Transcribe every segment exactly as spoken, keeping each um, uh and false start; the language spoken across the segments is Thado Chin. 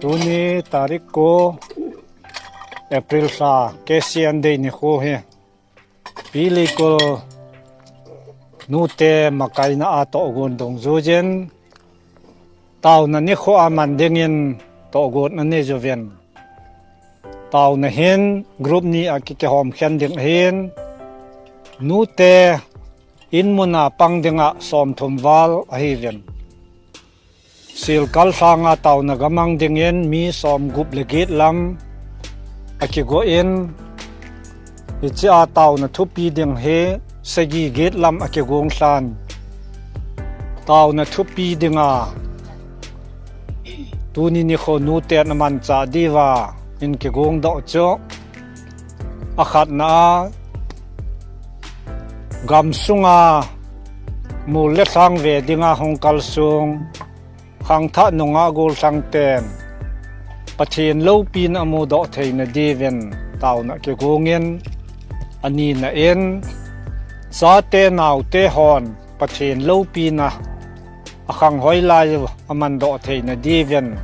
Tuni tarik ko April lha, K C N Day nikho hi. Pi Leikul nute makaina a tohgon dungjuiyin, taona nikho a man dingin tohgon anei uvin. Taona hin group ni a ki, kihom khen ding ahin, nute in mun a pang dinga somthum val ahiuvin. Silkal lhanga taona gamang dingin mi somgup le get lam akigon, hichea taona thupi ding hi sagi get lam akigong lhan. Taona thupi dinga tuni nikho nuten amanchah diuva in kigong doh chu, akhatna a, gamsunga mol le lhang ve dinga hung kalsong khangthah nungah gollhang ten Pathen loupina amudoh theina diuvin taona kigongin, anina in chate naote hon Pathen loupina akhang hoilai u amandoh theina diuvin,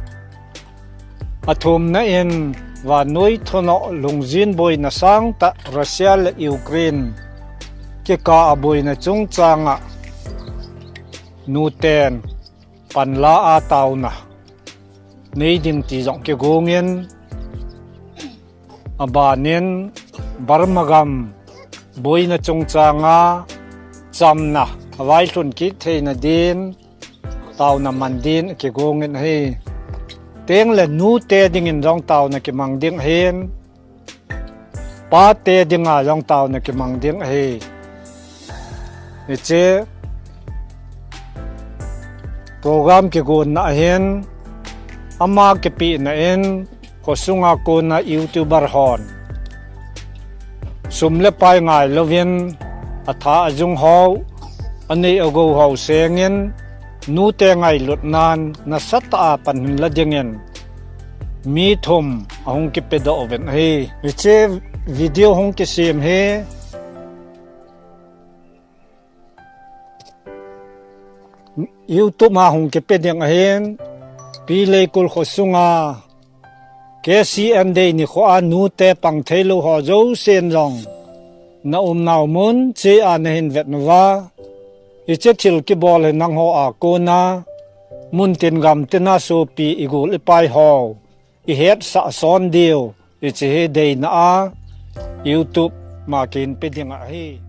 athumna in vannoi thunoh lungjin boina sangtah Russia le Ukraine kikah a boina chungchanga nuten panla a taona nei ding ti jong kigongin, abanin Burma gam boina chungchanga chamna availhun kit theina din taona man din kigongin ahi. Tengle nute dingin jong taona kimang ding ahin, pate dinga jong taona kimang ding ahi. Hiche program kigonna ahin, ama kipehna in khosunga kona YouTuber hon sum le pai ngailouvin, atha ajung ho, anei agou ho sengin, nute ngailutnan nasatah a pan hinla dingin mi thum ahung kipedoh uvin ahi. Hiche video hung kisem hi YouTube a hung kipe ding ahin, Pi Leikul khosunga K C N Day nikho a nute pang theilou ho jousen jong, na umnau mun chea nahin vetnauva, hiche thil kibol hi nangho a kona muntin gamtina sopi igol ipai ho ihetsah son diu, hiche hi deina a YouTube ma kihinpe ding ahi.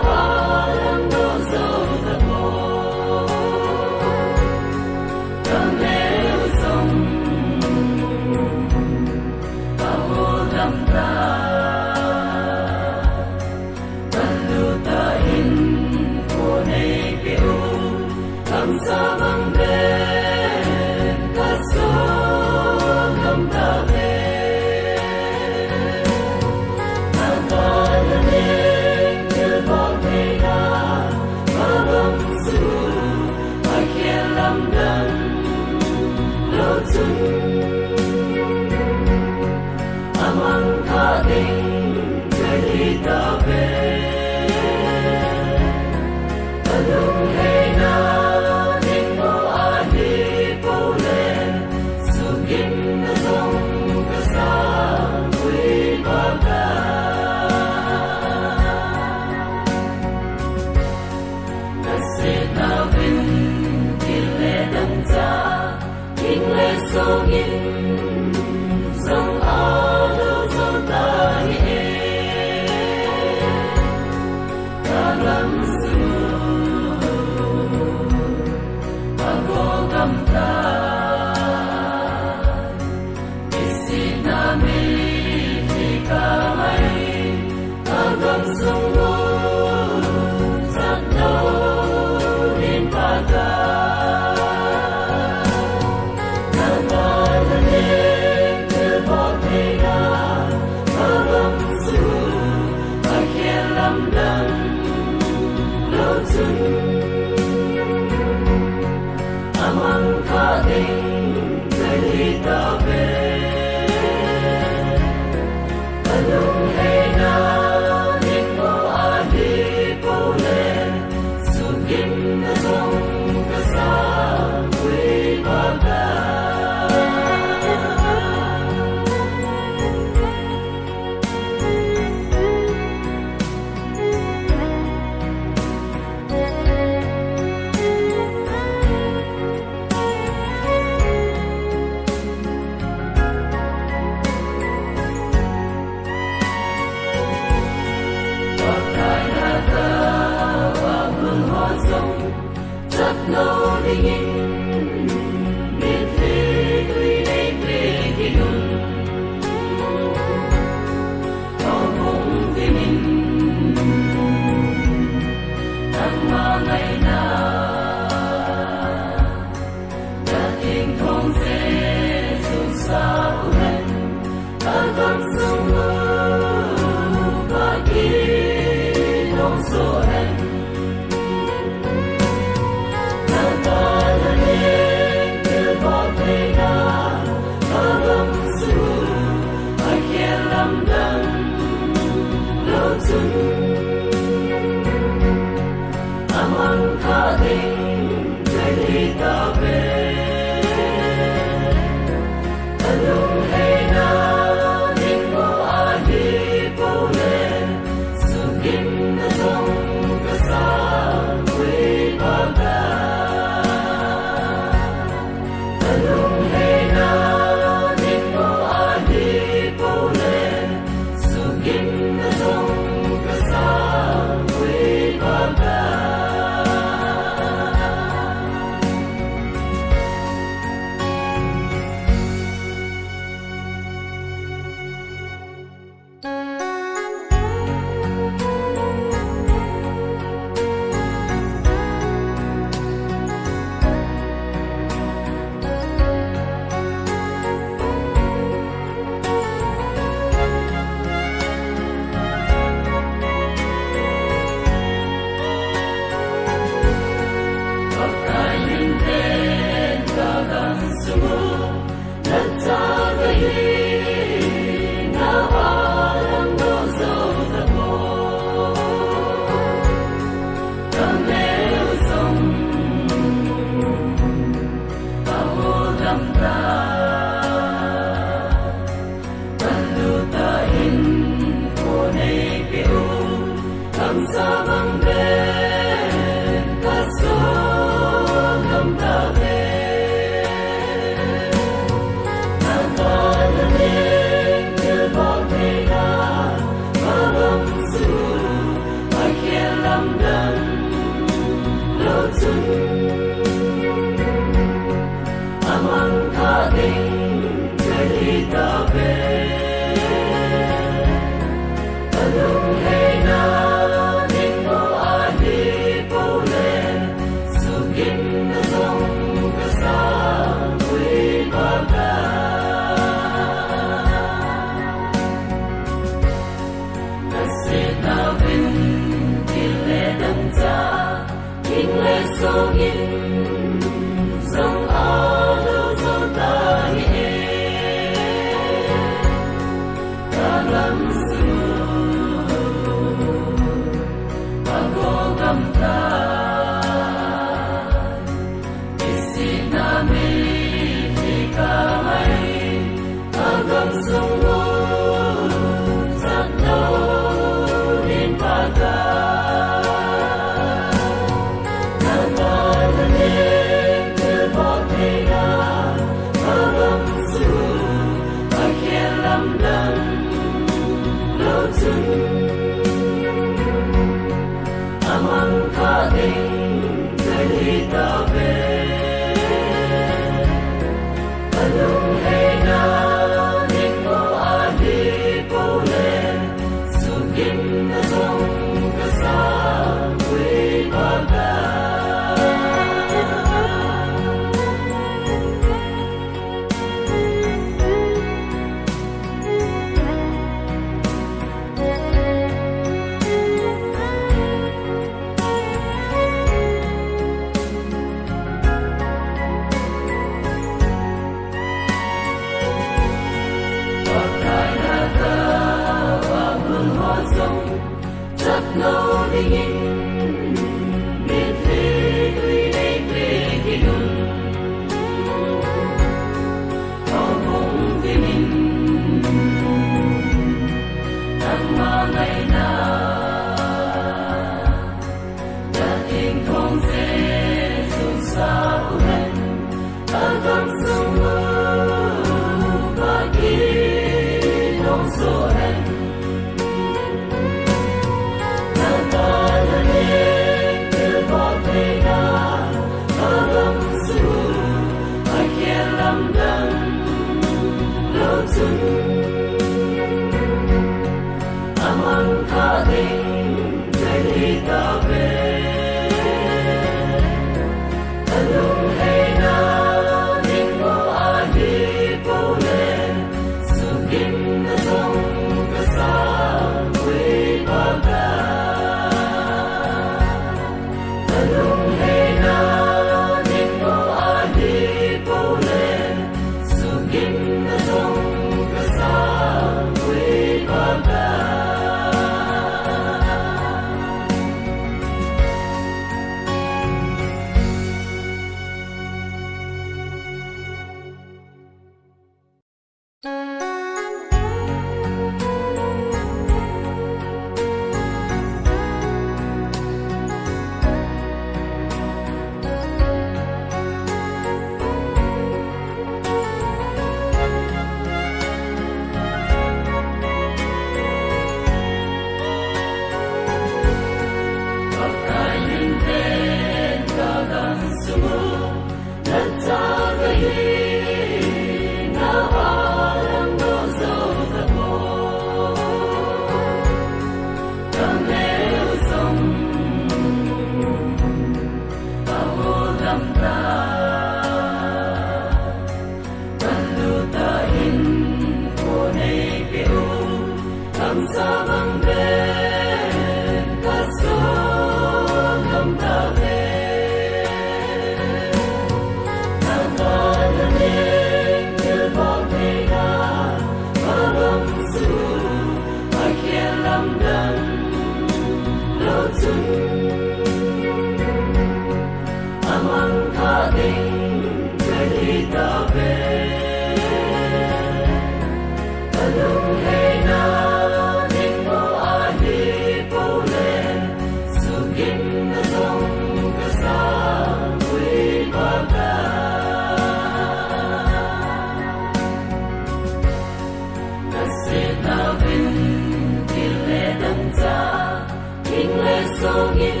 Songin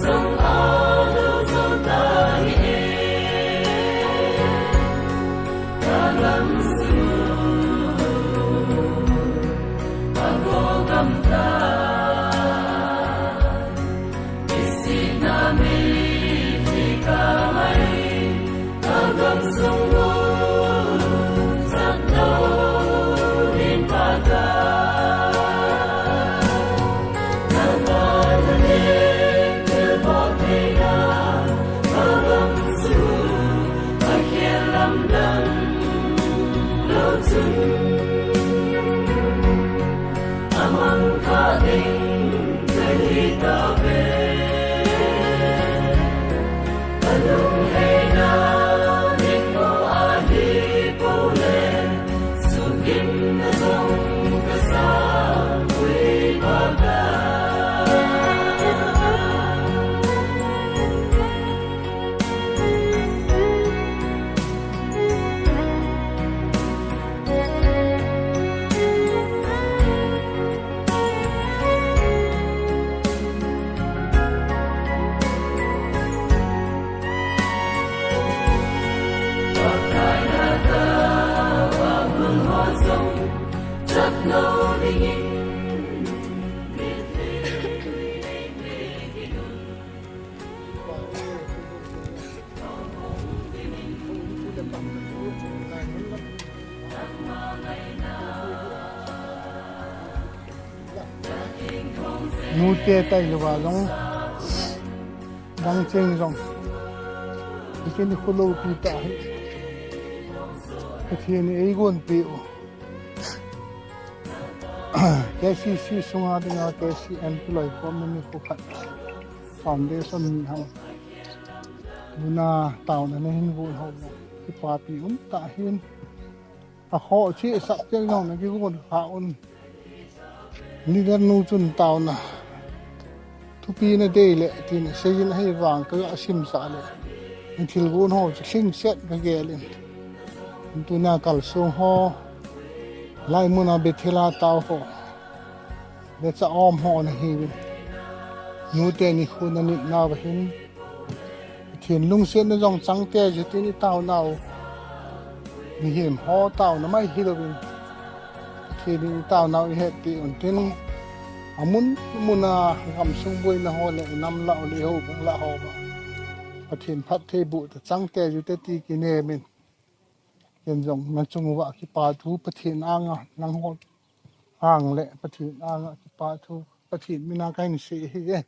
song alo song tahi e, kalam su ago gam ta. Isi na mi ti kamai. Nute tai le va jong, dang cheng jong, ikin khu lo pi ta hi. Pathen in eigon pe u. K C C sunga dinga K C M kiloi khom ni khu khat foundation ni ham. Tuna taona na hin gon ho. Kipapi um ta hin. A kho chi sap tek jong na kigon kha un. Leader nu chun taona thupi na dei le, tin seijin ahi vang ka ga sim sa le. Thil gon ho chu hling set ka gel in. Tuna kalsong ho, lai muna Bethel a tao ho, le cha om ho na hi vin. Nute ni khu na nit na va hin. Pathen lungsetna jong chang te, chutin i taonau. Mihem ho taona mai hilouvin, Pathen in i taonau i hetpi un tin, amun muna gamsung boina ho le i nam lah u le i houbung lah ho uva Pathen phattheiboh ta chang te, chute ti kinem in. Ken jong na chung uva kipa thu Pathen anga, nangho ang le Pathen anga kipa thu Pathen mina kahin sei ahi e.